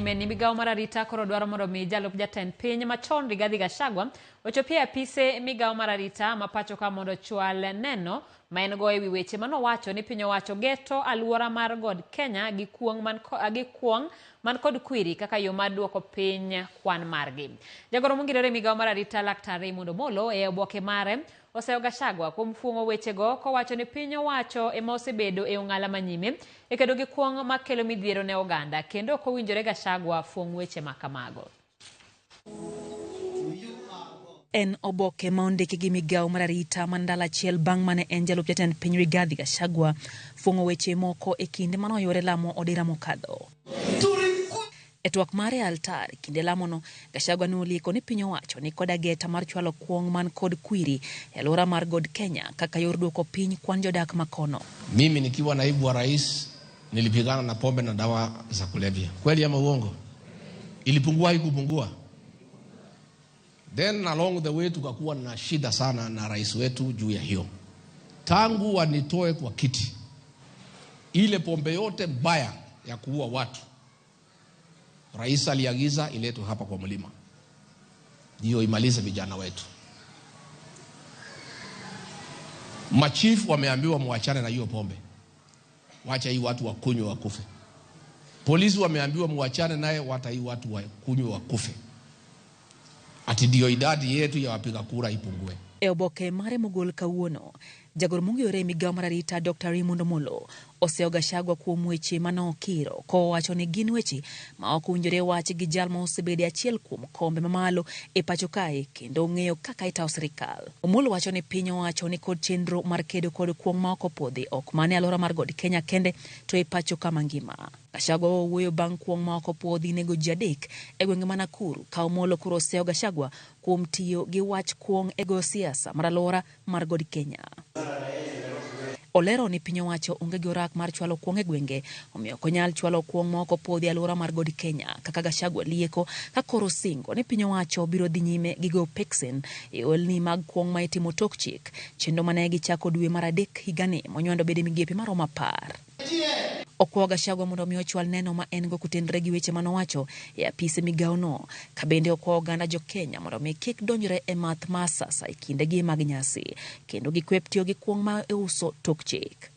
nyime ni migawo mar arita koro dwaro mondo mi jalup jatend piny machon Rigathi Gachagua ochopi e apise migawo mar arita ma pacho ka mondo ochwal neno ma en go ewi weche manowacho ni piny owacho geto aluora mar God Kenya gi kuong' man, gi kuong' man kod kwiri kaka yo mar duoko piny kwan margi. Jagoro mongirore migawo mar arita Laktar Raymond Omolo e oboke mare oseyo Gachagua kuom fuong'o wechego kowacho ni piny owacho ema osebedo e ong'ala manyime e kedo gi kuong' makelo midhiero ne oganda kendo ok owinjore Gachagua fuong' weche ma kamago. En oboke ma ondiki gi migawo mar arita ma ndalo achiel bang' mane en jalup jatend piny Rigathi Gachagua fuong'o weche moko e kinde mane oyuore lamo odira mokadho. E twak mare e altar kinde lamono, Gachagua ne olieko ni piny owacho ni kod ageta mar chwalo kuong' man kod kwiri e alwora mar God Kenya kaka yor duoko piny kwan jodak makono. Mimi nikiwa naibu wa rais nilipigana na pombe na dawa za kulevya. Kweli ama uongo? Ilipungua haikupungua? Then along the way tukakuwa na shida sana na rais wetu juu ya hiyo. Tangu wanitoe kwa kiti, ile pombe yote mbaya ya kuua watu rais aliagiza iletwe hapa kwa mlima, ndio imalize vijana wetu. Machifu wameambiwa muachane na hiyo pombe, wacha hii watu wakunywe wakufe. Polisi wameambiwa muachane naye, wata hii watu wakunywe wakufe, ati ndio idadi yetu ya wapiga kura ipungue. E oboke mare mogol kawuono, jagoro mong'iyore e migawo mar arita Dr. Raymond Omolo oseyo Gachagua kuom weche mane okiro kowacho ni gin weche ma ok owinjore wach gi jal ma osebedo e achiel kuom kombe mamalo e pacho kae kendo ong'eyo kaka itayo sirikal. Omolo wacho ni piny owacho ni kod chenro mar kedo kod kuong' ma ok opwodhi ok mana e alwora mar God Kenya kende to e pacho ka mangima. Gachagua owuoyo bang' kuong' ma ok opwodhi nego ji adek e gwenge ma Nakuru ka Omolo koro oseyo Gachagua kuom tiyo gi wach kuong' e goyo siasa mar alwora mar God Kenya. Olero ni piny owacho onge gi orak mar chwalo kuong' e gwenge, omiyo ok onyal chwalo kuong' ma ok opwodhi e alwora mar God Kenya kaka Gachagua lieko ka koro singo ni piny owacho biro dhi nyime gi goyo peksen e ohelni mag kuong' ma itimo tok chik, chenro mane gichako dwe mar adek higani monywando bede migepe maromo 10. Okwayo Gachagua mondo omi ochwal neno ma en go kotenore gi weche manowacho e apise migawono. Ka bende okwayo oganda jo Kenya mondo omi kik donjre e math ma asasa e kindegi mag nyasi kendo gikwep tiyo gi kuong' ma iuso tok chik.